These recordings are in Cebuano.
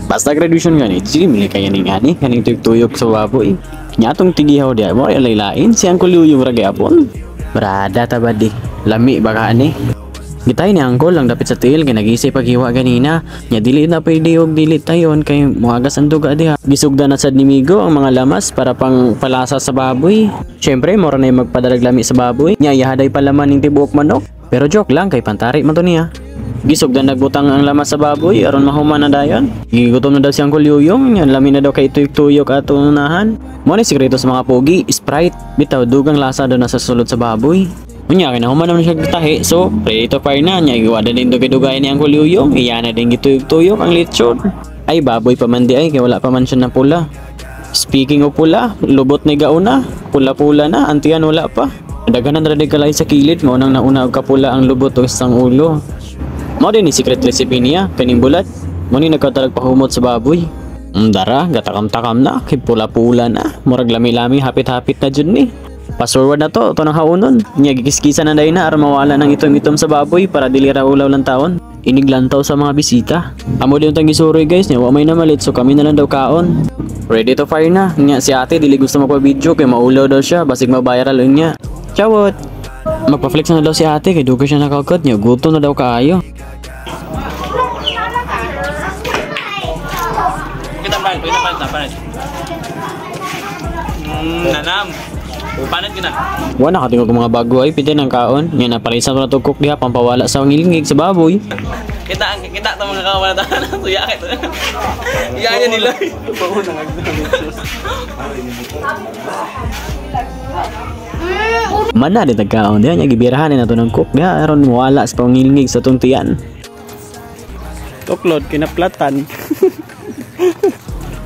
Basta graduation gani, sige mili kaya ning ani kaning tuyok-tuyok sa baboy. Nya atong tigihaw diha mo ay laylain si Uncle Yuyong ra gyapon. Brada ta ba di? Lami ba ka ani? Gitay ni Uncle lang dapit sa tiil kay nagisay paghiwa ganina. Nya dili na pwede og dili tayon kay moagas ang duga diha. Gisugda na sad ni Migo ang mga lamas para pang palasa sa baboy. Syempre mora na yung magpadalag lami sa baboy. Nya ihaday pa laman ning tibuok manok. Pero joke lang kay pantari man to niya. Gisugdan nagbutang ang lamas sa baboy aron mahuman na dayon. Gigutom na daw si Uncle Yuyong, yan lami na daw kay tuyok-tuyok ato unahan. Mo ni sikreto sa mga pogi, Sprite. Bitaw dugang lasa daw na sa sulod sa baboy. Unya kay nahuman naman siya gitahi, so ready to fire na nya giwada din dugay-dugay ni Uncle Yuyong, iya na din gituyok-tuyok ang lechon. Ay baboy pa man di ay kay wala pa man siya na pula. Speaking of pula, lubot ni gauna, pula-pula na, antiyan wala pa. Daghanan ra di kalay sa kilid, mao nang nauna og kapula ang lubot og isang ulo. Mao din ni secret recipe niya, kaning bulat. Mao ni nagkatalag pahumot sa baboy. Dara, gatakam-takam na, kay pula-pula na. Murag lami-lami, hapit-hapit na jud ni. Pasurward na to, to nang haunon. Nya gikiskisa na dahil na aron mawala ng itom-itom sa baboy para dili ra ulaw lang taon. Iniglantaw sa mga bisita. Amo din tang gisuroy guys, nya wa may namalit so kami na lang daw kaon. Ready to fire na. Nya si ate dili gusto magpa-video kay maulaw daw siya basig ma-viral unya. Chawot. Magpa-flex na daw si ate kay dugay siya nakakot niya, gutom na daw kaayo. Kita palit, kita palit na, palit. Nanam. Palit ka na. Wa na katingog og mga bago ay pwede ng kaon. Nya naparisan ko na tug cook diha pampawala sa ngilngig sa baboy. Kita, kita itong mga kawan na Suya ka ito. Iya niya nila. Mana di tagkaon diha nya gibirahan ni nato ng cook diha aron mawala sa pangilngig sa tong tiyan. Tuklod kinaplatan.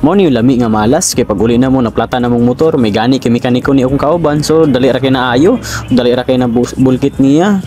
Mo ni yung lami nga malas kay pag uli na mo naplata na mong motor, may gani kay mekaniko ni akong kauban so dali ra kay naayo, dali ra kay na bulkit niya.